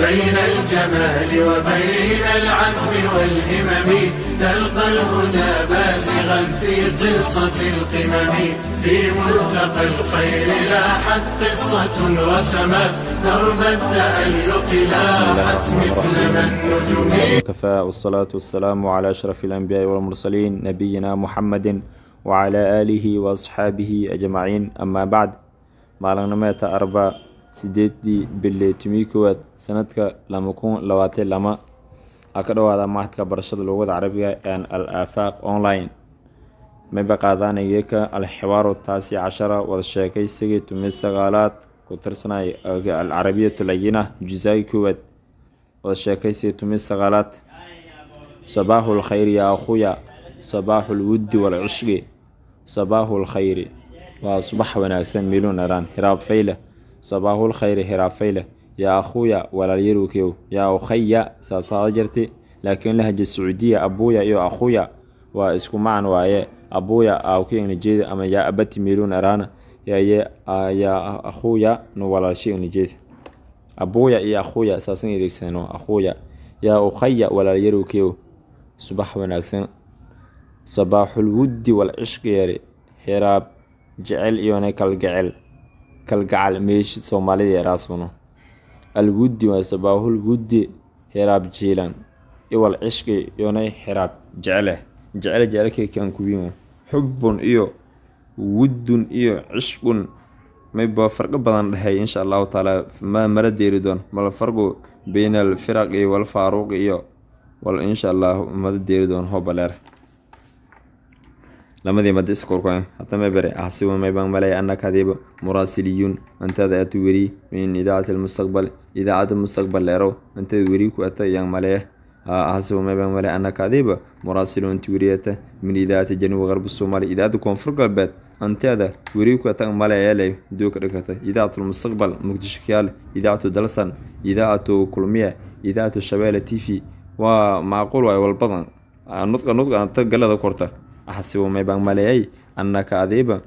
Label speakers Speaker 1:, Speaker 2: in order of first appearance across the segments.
Speaker 1: بين الجمال وبين العزم والهمم، تلقى الهدى بازغا في قصة القمم. في ملتقى الخير لاحت قصة رسمت درب التألق، لاحت مثل ما النجم.
Speaker 2: كفى والصلاة والسلام على أشرف الأنبياء والمرسلين نبينا محمد وعلى آله وأصحابه أجمعين، أما بعد. Maalinnimeeta arba, 8-dii bili 11aad, sanadka 2022, a ka dhawaada machadka barashada luqada Carabiga ee Al Aafaaq Online. Mayba qaadanayeka الحوار التاسع عشر, wada sheekaysigii 19aad, ku tirsanay العربية اللينة, jusaagi koowaad, wada sheekaysigii 19aad. صباح الخير يا أخويا، صباح الود والعشق. صباح الخير waa subax wanaagsan, miluun eraan hiraab fayle. صباح الخير hiraab fayle, يا أخويا walaalyarowkew, يا أخي saasaada jirti, laakiin lahja Sacuudiya أبويا iyo أخويا waa isku macan waaye. أبويا aawka ingilijeeda ama يا أبتي miluun eraana, يا أخويا nu walaalshay ingilijeeda. أبويا iyo أخويا saasan adeegsano. أخويا, يا أخي walaalyarowkew, subax wanaagsan. صباح الود والعشق yari, hiraab jecel iyona kalgacel, kalgacal meeshi Soomaalida yaraasuno. الود waa صباح الود, hiraab jiilan, والعشق iyona hiraab jecele, jecel jecelkay kan kuwiin. حب iyo ود iyo عشق mayba farqo badan dhexeey, insha Allahu tacaala ma mara deeri doon. ما الفرق بين الفرق والفاروق iyo wal, insha Allah mada deeri doon hobaleer lamadii mada iskorkoyn. Hata may bare أحسب maybaan malay أنك adiba مراسليون antada atu weri من إذاعة المستقبل, idaacadda Mustaqbal leerow antada weri ku ata yang malaya. أحسب maybaan malay أنك adiba مراسل inti weriyata من إذاعة جنوب غرب الصومالي, idaacadda Koonfur Galbeed antada weri ku ata malayalay dooka dhigata. إذاعة المستقبل Muqdisho kiyaal, إذاعة Dalsan, إذاعة Kulmiya, إذاعة Shabeelle TV, waa macquul waay walbadan nudqa nudqa anta galada korta. أحسب maybaan maleeyay أنك adiba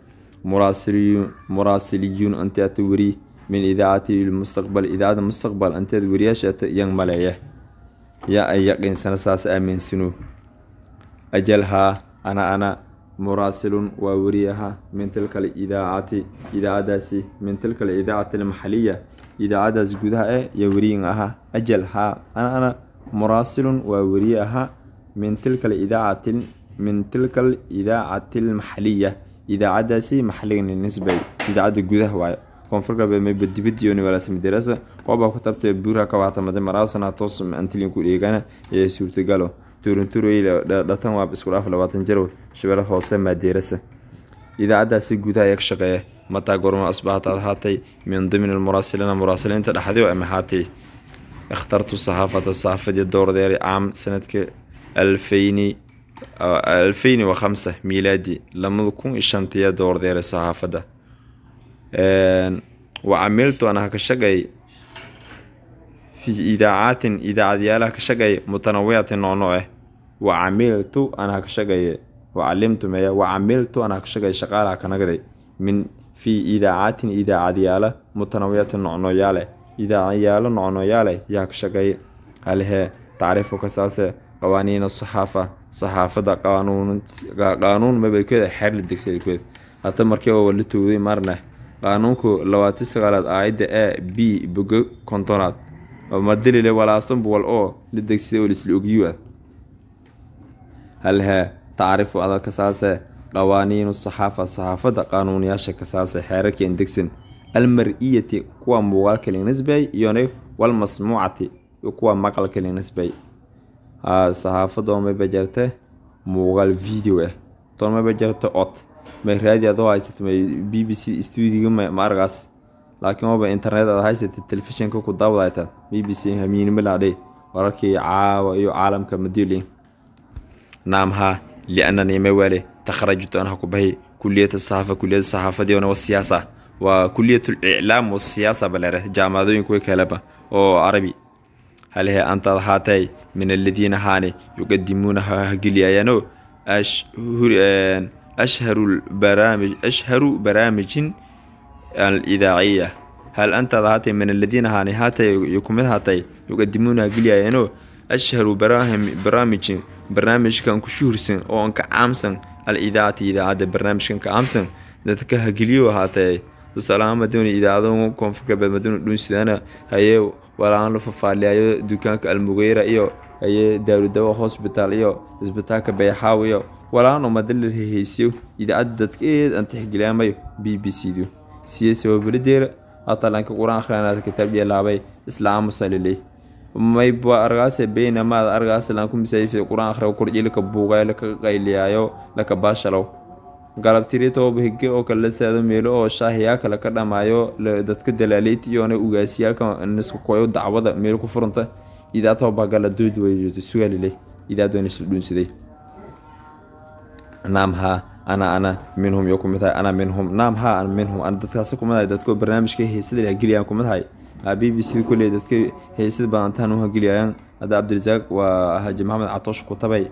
Speaker 2: مراسليون anti ata weri من إذاعة المستقبل, idaacadda Mustaqbal anteed weriyaasha ata yang maleeya, yaa ay yaqiinsana, saas aaminsano. أجل haa, أنا أنا مراسل waa weriyaha, من تلك الإذاعة idaacadaasi, من تلك الإذاعة المحلية idaacadaas gudaha eh ya weriyin ahaa. أجل haa, أنا أنا مراسل waa weriye ahaa, من تلك الإذاعة, من تلك الإذاعة المحلية idaacadaasi maxalliga nisbay, idaacadda gudaha waaye. Koonfur Galbeed mayba dibadiyooni walaasamdirasa qoobaa ku tabtay buura ka waatamada maraasana toos antilin ku dheegana ee suurtagalo turunturey dhatan waa isku dhaaf 20 jir Shabeelle Hoose maadeerasa idaacadaasi gudaha ayaa ka shaqeeya. متى goorma أصبحت ahaatay من ضمن المراسلين muraasiliinta dhexdii ama ahaatay? اخترت الصحافة saxaafadii doordeeray عام sanadka 2005 miilaadi, 2005-tiya doordeeray saxaafadda. وعملت ana ka shaqeey, في إذاعات idaacadyaalaha ka shaqeey, متنوعة noocnooc ah. وعملت ana ka shaqeeye, وعلمت maya, وعملت ana ka shaqeey, shaqaalaha kanagaday, من في إذاعات idaacadyaala, متنوعة noocnoocyaale, idaacadyaalo noocnoocyaale yaa ka shaqeey. Halhee تعرف kasaase قوانين الصحافة saxaafadda qaanuun, qaanuun mabalkeeda xeer la degsaday kuweed. Hata markii oo la tuuday marna qaanuunku 29aad aayadda A B bogo 50aad oo madalile walaasan buwal oo la degsaday oo la isla ogiyo ah. Halhee تعرف ada kasaase قوانين الصحافة saxaafadda qaanuunyaasha kasaase, xeerarka degsan, المرئية kuwa muuqaalka la nisbay iyona, والمسموعة kuwa maqalka la nisbay. Saxaafadda oo mayba jirta muuqaal video ah, toon mayba jirta cod, may raadi adoo haysato may BBC stuudiga ma argaas, laakiin waba internet aad haysatid, telefishinka ku daawadayta BBC hamiinimo laadhay wararkii caawa iyo caalamka madili. نعم ها, لأنني موالي تخرجت أنا كبهي كلية الصحافة, كلية الصحافة دي والسياسة وكلية الإعلام والسياسة بلاره جامعة كوي كلبة أو عربي. هل هي أنت هاتي من الذين هاني يقدمونها هجليانو أشهر البرامج, أشهر برامج الإذاعية؟ Hal anta haatay min aladiina haani haatay iyo kumid haatay yuqadimuuna geliyayeeno ashharu barnaamijin, barnaamijkan ku shuhursan oo an ka caamsan, al-idaacati, idaacadda, barnaamijkan ka caamsan dadka hageliyo haatay. Tusaalahaan, maduna idaacado Koonfur Galbeed maduna dhuunsidana, haye, walaan la fafaaliyayo dukaanka Almugeyra iyo, haye, Daarudawa Hospital iyo isbitaalka Bayxaaw iyo walaan oo madala heheysiyo idaacadda dadka eed aan tixgeliyamayo BBC du siye sababaladeera hataa lanka qur-aan akhriyanaad kitaab laabay isla aamusa lilay mayba argaase beyna maad argaase lanku misaayif qur-aan akhriyo korjii laka buugayo, laka qayliyaayo, laka baashalow galabtiri tooba hige oo kale la saado meelo oo shaahiyaa kale ka dhamaayo dadka dalaaleyta iyona ugaasiyaalka nisku koyo dacwada meelo ku furanta idaacad tooba gala dood way sugalilay idaacad wayna isla dhuunsaday. Naam, haa, ana minhum yo kumid tahay, ana minhum. Naam, haa, ana minhum, ana dadkaasi kumid tahay, dadka barnaamijka heesada lah geliyaan kumid tahay. BBC kulley dadka heesada badantaan u geliyayaan. Hadda Cabdirasaaq waa Haji Maxamed Catoosh ku tabay,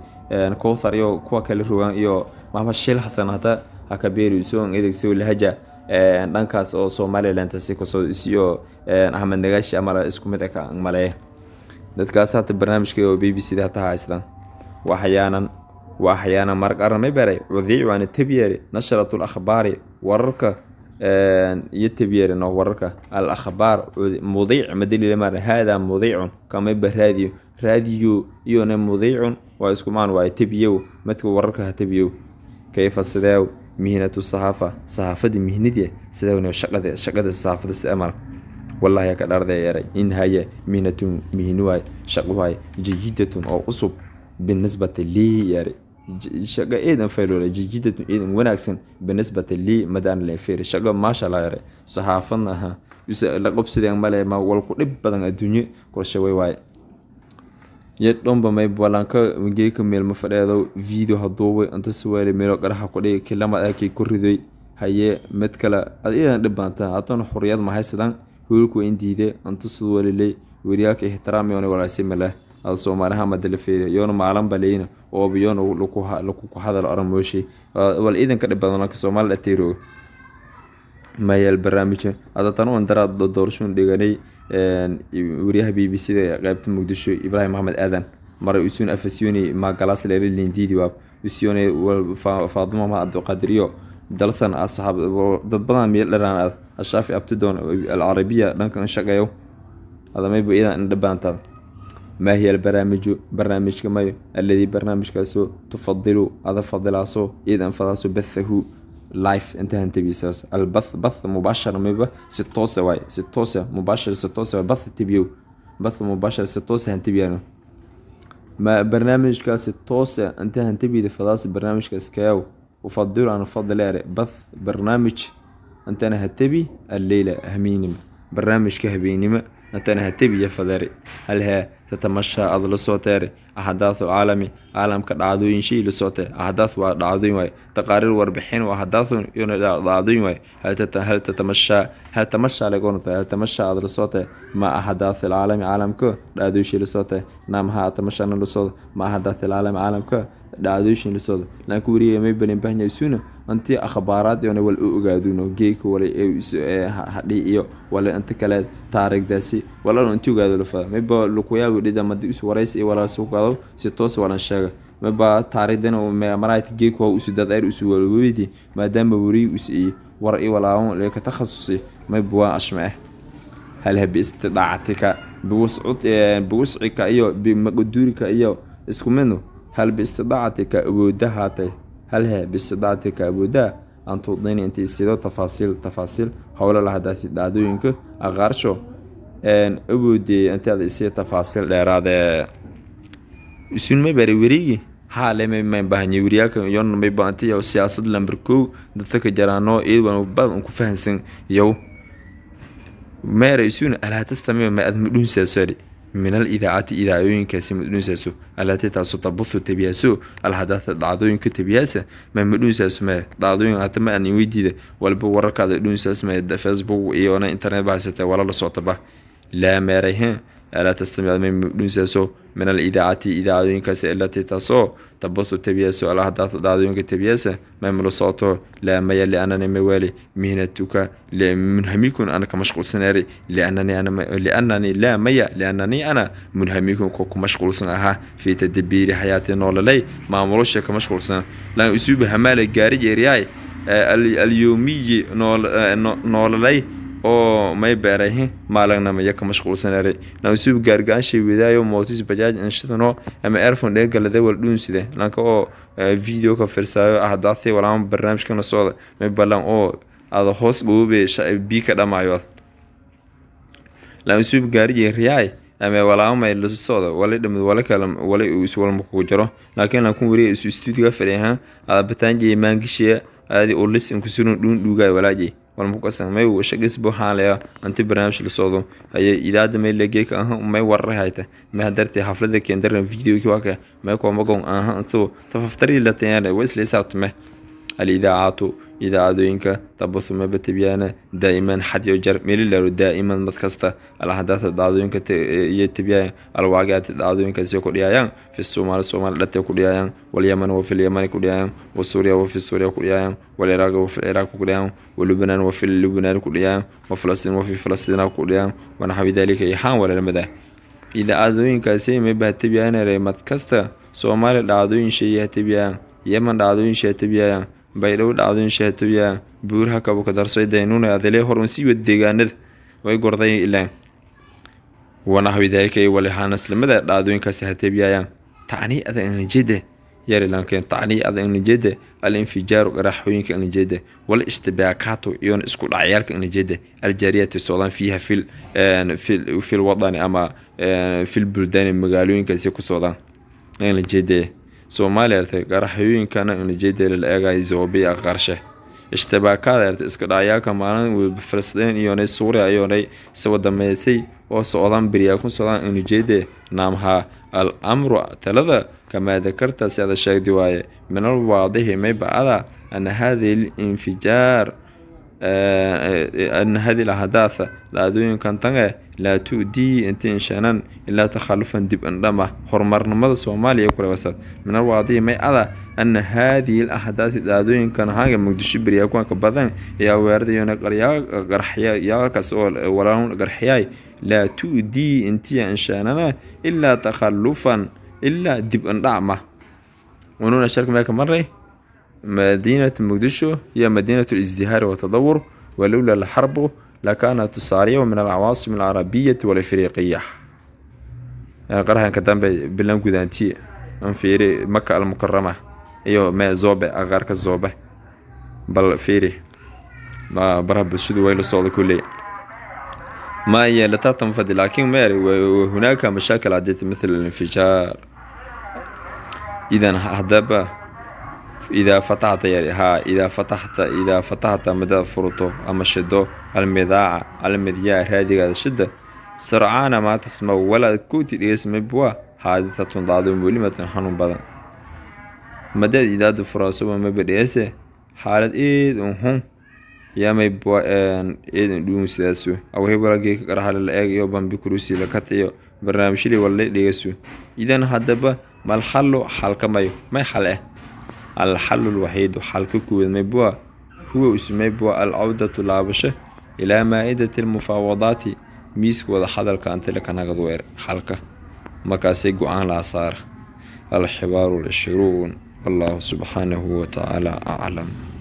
Speaker 2: Kowthar iyo kuwa kale rogaan iyo Maxamed Shiil Xasan hata hakabeeri soo edegsiyo lahaja dhankaas oo Somaliland si kasoo isiyo Axmed Nagaashi amala isku mid ka maleey dadkaas hata barnaamijka oo BBC da hata haystaan. Waxyaanan waxyaana marq armay baray cudiic waana tabiyari nashratu al-akhbaari, wararka iyo tabiyari no wararka al akhbaar mudiic madali mar hada mudiicun kama baraadiyo raadiyo iyo na mudiicun waa isku maan, waa tabiyow madka wararka ha tabiyow. Kayfa, sideew, mihnatu saxaafa, saxaafada mihnadii sideew, shaqada saxaafada sida amal? Wallahi ka dharday yaray in haya mihnatun, mihni waay, shaqo waay, jayidatun oo cusub binisbati lii yaray, shaqo eedan fayloole, jayidatun eedan wanaagsan binisbati lii madaan la fiiri, shaqo maasha Allah yaray. Saxaafadna aha la qabsadeen male ma wal ku dhib badan adduunyo qorshe way waay yadhomba may balanka geeka meel ma fadheedo video haduubay inta suwaale meelo qaraxa ku dhigay kilama akii ku riday, haye, mid kale ad iidan dhib badantaa. Haddana xorriyad ma haysadaan, hoolku in diide inta suwaalilay wariyaalka ixtiraam yoona walaasi male ad Soomaaliha madala fiiriyo yoona maalan baleyna oo biyoona laku ku hadal aramooshi wal iidan ka dhib badan ka Soomaali ateero mayal barnaamijka. Hadda tan uun daraad doorasho dhiganay wariyaha BBC da qaybta Muqdisho Ibraahim Maxamed Aadan maray usuun afasiyoni ma galaas leeri lindiidi waa usiyoone Faaduma Maxamed Cabdiqaadir iyo dalsan asxaab dad badan meel dharaan Ashaafi Abtidoon Alcarabiya dhankan shaqeeyo adamaybu iidan indhabaantaa. ما هي البرامج، برنامج mayo الذي برنامجkaasoo تفضل ada fadilaaso idan fadaaso bathahu live inta hantabisaas البث، بث مباشر mayba si toose waay, si toose مباشر, si toose waay بث tibiyow, بث مباشر si toose hantibiyano ma barnaamijkaas si toose inta hantabida fadaas barnaamijkaas kayaw. أفضل أن أفضل بث برنامج intana hatabi الليلة habeenimo, barnaamijka habeenimo intana hatabiya fadari. هل ها تتمشى ad la socoteere أحداث العالم, caalamka dhacdooyin shay la socotee? أحداث waa dhacdooyin waay, تقارير warbixin waa أحداث iyona dhacdooyin waay. هل تتمشى, هل تمشى lagoonta, هل تمشى ad la socotee ما أحداث العالم, caalamka dhacdooyin shay la socotee? نعم, haa, أتمشى la socdo ما أحداث العالم, caalamka dhacdooyin la socdo. Lanka wariya may balin bahnyaysuna intii akhbaaraad iyona wal u ogaaduno geeka wala hadhi iyo wala inta kale taariikhdaasi wala intii ogaado la fada mayba lakuyaabo dhida madi is waraysi iyo wala soo qaado si toos walan sheega mayba taariikhdana maraayta geeka waa usu dad ayr usu walweydi maadaama wariy us iyo war iyo walaawan lee ka takhasusi mayba waa ashmee. هل باستطاعتك بوسعك iyo بمقدورك iyo isku midno? هل باستطاعتك awoodahaatay, هل هي باستطاعتك awoodaa أن تعطيني intii sido تفاصيل, تفاصيل حول الأحداث, dhacdooyinka aqaarsho awoodee intaad isiyo tafaasiil dheeraade? Isun may bari werigi haale may may bahanye wariyaalka yon may baanti iyo siyaasad lambar kow dadka ka jaraano iyadoo badan ku fahansan yow meera isuun. ألا تستمع ma aad madhuunsaaso من الإذاعات, idaacooyinkaasi madhuunsaaso, التي taasoo تبث tabiyaaso الأحداث, dhacdooyinka tabiyaasa ma madhuunsaaso? Ma dhacdooyin hata ma aan weydiida walba wararkaada dhuunsaas ma Facebook iyona internet ba haysatee wala la socotaba? Laa meeray. Alaa tastamic may mudhunsaaso min alidaacati idaacadooyinkaasi alatii taasoo tabasu tabiyaaso alahdaata dhacdooyinka tabiyaasa may mula socoto? Laa maya, liannani mawaali mihnatuka munhamikun ana ka mashquulsan eri, liannani ana liannani laa maya, liannani ana munhamikun ko ku mashquulsan ahaa fi tadbiiri xayaati noolalay maamulasha ka mashquulsan lan usuuba hamaala gaari jeeriyaay alyoomiyi noolalay oo may beeray maalinamaya ka mashquulsan eri lan usuub gaargaanshay wadaayo mootis bajaaj inshidano ama earphone dheegalada wal dhuunside lanka oo video ka firsaayo ahdaatay walaama barnaamijkana socda may balan oo ada hoos dhoobe bii ka dhamaayo lan usuub gaari jeeriyaay ama walaama may la socda wala dhamad wala kala wala is walma kugu jaro, laakiin lan kun wariya isu stuudiga fadhiyahan ada bataanjay maangishiya adi ulis in kusurun dhuun dhuugaay walaajay walma ku may shaqis buu xaalaya anti barnaamij la socdo ayay idaada may legeeka aha may warar hayta may hadartay xaflada keendaran videoki waa ka may kooma gon aha intuu tafaftari la tayana way isla xisaabtame. Alidaacatu idaacadooyinka tabasu maba tabiyaana daa'iman xad iyo jar meelilaro daa'iman mad kasta alaxdaata dhacdooyinka iyo tabiyaan alwaaqicaati dhacdooyinkaasi ku dhiyayaan fi Soomaali Soomaali dhatay ku dhiyayaan, walyaman wa fil yamani ku dhiyayaan, wa Suuriya wa fi Suuriya ku dhiyayaan, wal Ciraaq wa fil Ciraaq ku dhiyayaan, wa Lubnaan wa fil Lubnaan ku dhiyayaan, wa Falastiin wa fi Falastiin ku dhiyayaan, wa naxwi dalika iyo xaan walalamada idaacadooyinkaasi maba tabiyaan mad kasta Soomaali dhacdooyin sheeyaha tabiyaan, Yemen dhacdooyin sheeyaha tabiyaan, Baydhabo dhacdooyin sheeyaha tabiyaan, buuraha kabo ka darsoy daynuuna adalee hor un sii wad deegaanada way gorday ilaan wanaxwi dalika iyo walixaanaslimada dhacdooyinkaasi ha tabiyayaan. Tacnii ada injeeda yarilankeen tacnii ada injeeda alinfijaaru qaraxooyinka injeeda wal ishtibaakaatu iyo isku dhacyaalka injeeda aljaariyati socdaan fiiha fil wadani ama fil buldaani magaalooyinkaasi ku socdaan injeeda Soomaaliya artay qaraxooyinkana injeeda la eegay Zoobiya qarshe ishtibaakaada artay isku dhacyaalka maalin Falastiin iyo Suuriya iyo soo dhameysay oo socdaan beriyaa ku socdaan injeeda naamha. Al-amru talada kamaa dakarta si aad sheegdi waaye min alwaadihi may bacda ana hadihi alinfijaar ana hadihi alahdaatha dhacdooyinkan tange laa tu'dii inta inshanan ilaa takhallufan dib indhama horumarnimada Soomaaliya ku reebasad. Min alwaadihi may ada ana hadihi alahdaati dhacdooyinkan hanga Muqdisho beriyaa kuwanka badan ayaa weerarayona qarxiyaalkaas oo walaan qarxiyay laa tu'dii intiya inshaanana ilaa takhallufan ilaa dib indhacma. Wanuuna sharka mee ka maray مدينة مقدشو هي مدينة الازدهار والتطور، ولولا الحرب لكانت السعرية من العواصم العربية والإفريقية. يعني قرها كدام بلان قدانتي فيري مكة المكرمة iyo me Zobe agaarka Zobe bal fiiri baraha bulshadu way la socda kulley ما هي لا تنفذ، لكن ما هناك مشاكل عديدة مثل الانفجار. إذا هدب إذا فتحت ها إذا فتحت مدى فرطو أما شدو المذاع المذياع هذه الشدة سرعان ما تسمع ولا كوتي الاسم بوا حادثة ضاد مؤلمة حنون بدن مدى إذا فراسو ما بديسه حالة إيد هم يا may bua eedan dhuun sidaasu aw hebelagii ka qarxale la eeg iyo bambi kurusi la katayo barnaamijyadii wala dhegeyso. Idan haddaba mal xallu xalka mayo may xal eh alxallu alwaxiidu xalka kuweed may bua huwa ismay bua alcawdatu laabasho ilaa maa'idati almufaawadaati miiska wada hadalka ante la kanagad weer xalka markaasay go-aan laa saara. Alxibaaru alcishruun, wallahu subxaanahu watacaala aclam.